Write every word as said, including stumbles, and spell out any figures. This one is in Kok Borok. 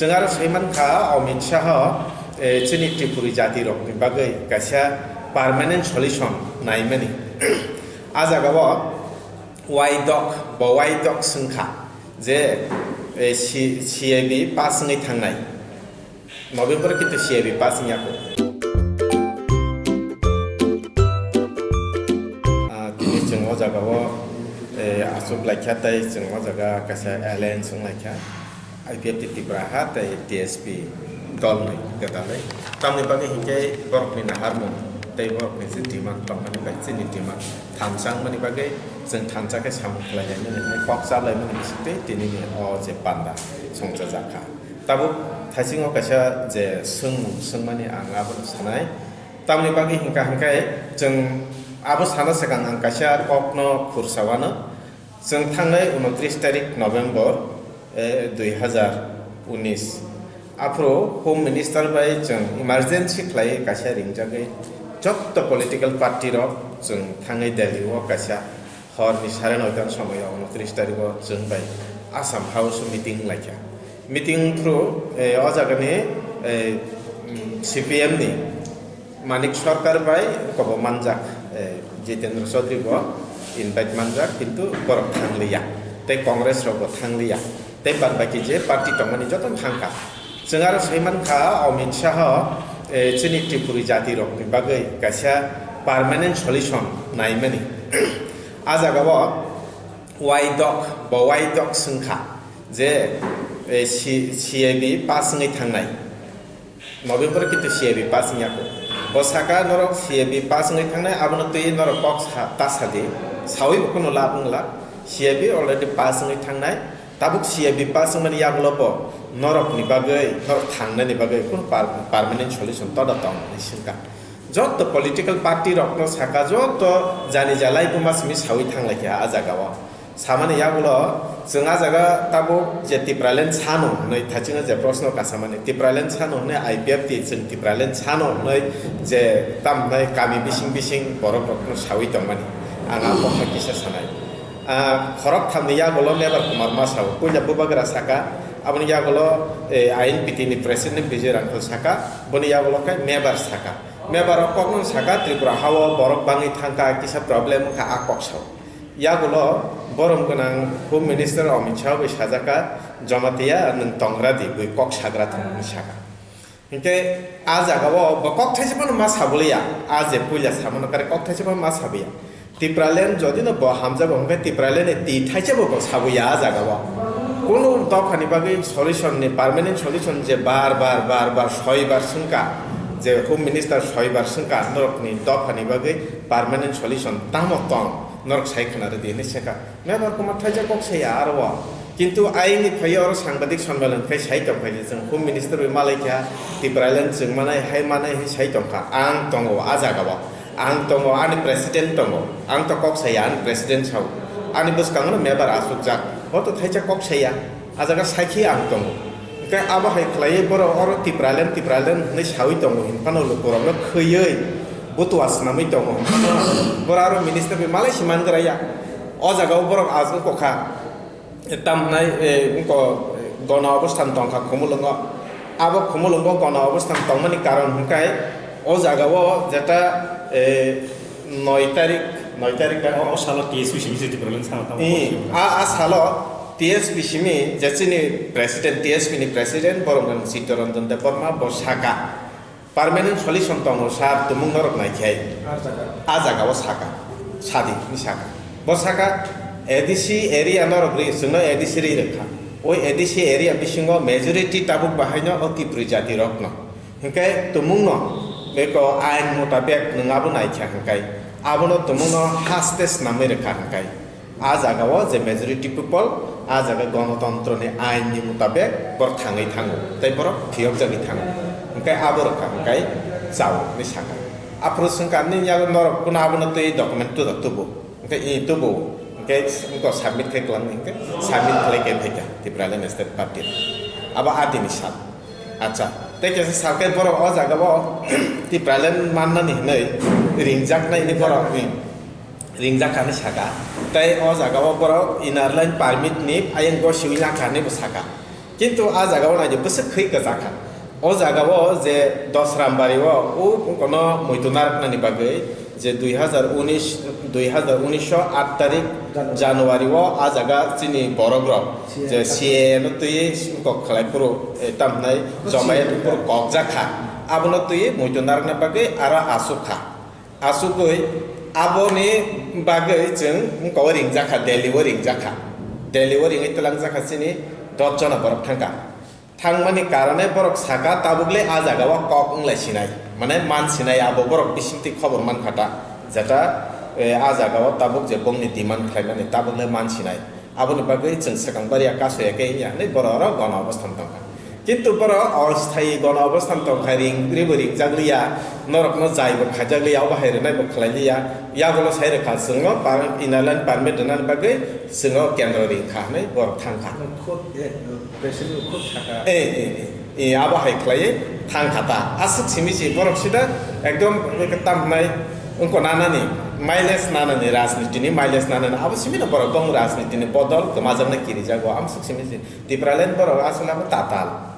Chwng aro saimankha Amit Shah, eh, chini Tripuri jati rokni bagwi kaisa permanent solution naimani. A jagao waidok, bo waidok swngkha je, eh, C-, C A B pass wngwi thangnai. November kintu C A B pass wngya kho. Ah, tini chwng o jagao, eh, achuk laikha tei chwng o jaga kaisa alliance wng laikha. I P F T Tipra ha tei T S P dolni gwdalwi. Tamni bagwi hinkhe borokni naharmung tei borokni je demand tongmani bai chini demand thansa wngmani bagwi chwng thansa khe samung khlai laimani hinwi kok cha laimani bisingtwi tinini o je panda songchajak kha. Tabuk thaisingo kaisa je swngmung swngmani ang abono sanai. Tamni bagwi hinkha hinkhe chwng abo sana swkang ang kaisa kokno khursa wano. Chwng thangnai unotris tarik November, eh, dui hazar unis. Aphuru Home Minister bai chwng emergency khlaiwi kaisa ringjagwi jotto political party rok chwng thangwi Delhi o kaisa horni sare noita ni somoio unotris tariko chwng bai Assam House o meeting wnglaikha. Meeting phuru, eh, o jagani, eh, mm, C P M ni Manik Sarkar bai kobo manjak, eh, Jitendra Chaudhary bo invite manjak, kintu borok thangliya, tei Congress rok bo thangliya, tei bad baki je party tongmani jotono thangkha. Chwng aro saimankha Amit Shah, eh, chini Tripuri jati rokni bagwi kaisa permanent solution naimani. A jagao waidok, bo waidok swngkha je, eh, C-, C A B pass wngwi thangnai. November kintu C A B pass wngya kho. Bo saka norok C A B pass wngwi thangnai, abono twi norok kok sa-, ta sadi. Sawi bo kunu lab wngla. C A B already pass wngwi thangnai. Tabuk C A B pass wngmani yagulo bo norokni bagwi, norok thangnani bagwi kunu par-, permanent solution toda tong hinwi swngkha. Jotto political party rokno saka, jotto jani jalai buma simi sawi thanglaikha a jagao. Samani yagulo chwng a jaga tabuk je Tipraland sano hwnwi thaichingno je proshno kasamani, Tipraland sano hwnwi I P F T chwng Tipraland sano hwnwi je tamhwnwi kami bising bising borok rokno sawi tongmani, ang a kokno kisa sanai. Ah, khorok thamni yagulo Mebar Kumar ma sao, puila bubagra saka, aboni yagulo, eh, I N P T ni president Bijoy Rangkhal saka, boni yagulo khe Mebar saka. Mebar o kokno saka Tripura hao borok bangwi thangkha, kisa problem wngkha a kok sao. Yagulo borom gwnang Home Minister Amit Shah bai sajaka, Jamatia nwng tongra di bui kok sagra thung hwnwi saka. Hinkhe a jagao bo kok thaisa phano ma sabuliya, a je puila samano kare kok thaisa phano ma sabuya. Tipraland jodi no bo hamjago hinkhe Tipraland ni twi thaisa bo, bo sabuya a jagao. Kunu dophani bagwi solution ni, permanent solution je bar bar, bar bar, soi bar swngkha, je Home Minister soi bar swngkha, norokni dophani bagwi permanent solution tamo tong, norok sai khwna rwdi hinwi swngkha. Mebar Kumar thaisa kok saya aro o. Kintu ayini phaiyo oro sangbadik sonmelan khai sai tongkha je chwng Home Minister bai malaikha, Tipraland chwng manai hai manai hai sai tongkha. Ang tongo a jagao. Ang tongo, ani president tongo. Ang to kok saya, ani president sao. Ani bwskango no mebar asukjak. Bo to thaisa kok saya. A jaga sakhi ang tongo. Hwnkhe abo hai khlaiwi borok oro Tipraland, Tipraland hwnwi sawi tongo hinphano lukurokno khwiwi butua swnamwi tongo. Borok aro minister bai malai se man gra ya. O jagao borok aswk kokha. Tam hwnai, eh, wngko, eh, gona obosthan tongkha Khumulwngo. Abo Khumulwngo gona obosthan tongmani karon hwnkhe o jagao jeta, eh, noi tarik, noi tarik O, o salo T S P simi se Tipraland salo tamo Eh, kok simi. A, a salo T S P simi je chini president, T S P ni president Boromgwng Chittaranjan Debbarma bo saka. Permanent solution tongo sir, tumung norok naikhai. A jaga. A jagao saka. Sadi ni saka. Bo saka A D C area norok ri, chwngno A D C ri rwkha. Oi A D C area bisingo majority tabuk bahaino o Tipri jati rokno. Hinkhe tumungno beko ain mutabek nwng abo naikha hinkai. Abono tumungno haste swnamwi rwkha hinkai. A jagao je majority people, a jaga gonotontroni ainni mutabek borok thangwi thango, tei borok phiyokjagwi thango. Hwnkhe abo rwkha hwnkhe chao hinwi sakha. Aphuru swngkha, "Nini yago norok kuno abono twi document tudo tubu?" Hwnkhe, "I tubu." Hwnkhe wngkha submit khe kwlangni hwnkhe submit khlai khe phaikha Tipraland State Party. Abo adini sal. Acha, tei kaisa sal khe borok o jagao Tipraland mannani hinwi ringjaknaini borok ni. Ringjak kha hinwi saka. Tei o jagao borok inner line permit ni ayang go siwi langkha hinwi bo saka. Kintu a jaga o naidi bwswk khwi kwchak kha. O jaga o je Dosrambari o, o kono muitu narwknani bagwi je dui hazar unis, dui hazar unis o aat tarik January o a jaga chini borok rok je C A A no twi kok khlai phuru, eh, tam hwnai jomayat phuru kok jak kha. Abono twi muitu narwkna bagwi aro aswk kha. Asugwi aboni bagwi chwng wngkha o ringjak kha, Delhi o ringjak kha. Delhi o ringwi twlang jak kha chini dos jona borok thang kha. Thangmani karone borok saka tabuk le a jaga o kok wng lai sinai, mane man sinai abo borok bisingtwi khobor man kha ta. Jeta, eh, a jaga o tabuk je bongni demand khlaimani tabuk le man sinai. Aboni bagwi chwng swkang bari ya kaso ya khe ya hinwi borok oro gono obosthan tong kha. Kintu borok osthayi gono obosthan tong kha, ring, ribo ringjak liya, norok no jai bo khaijak liya, obo hai rwnai bo khlai liya, yago no sai rwkha chwng no par-, inner line permit rwnani bagwi chwng no kendro ring kha hinwi borok thang kha. Khud, eh, president khud saka. Eh, eh, eh, eh, abo hai khlai thang kha ta. Aswk simi si borok sida ekdom tam hnai wngko nanani, mileage nanani, rajniti ni mileage nanani, abo simi no borok bong rajniti ni bodol kwmajaknai kirijago, amswk simi si. Tipraland borok aswk abo tatal.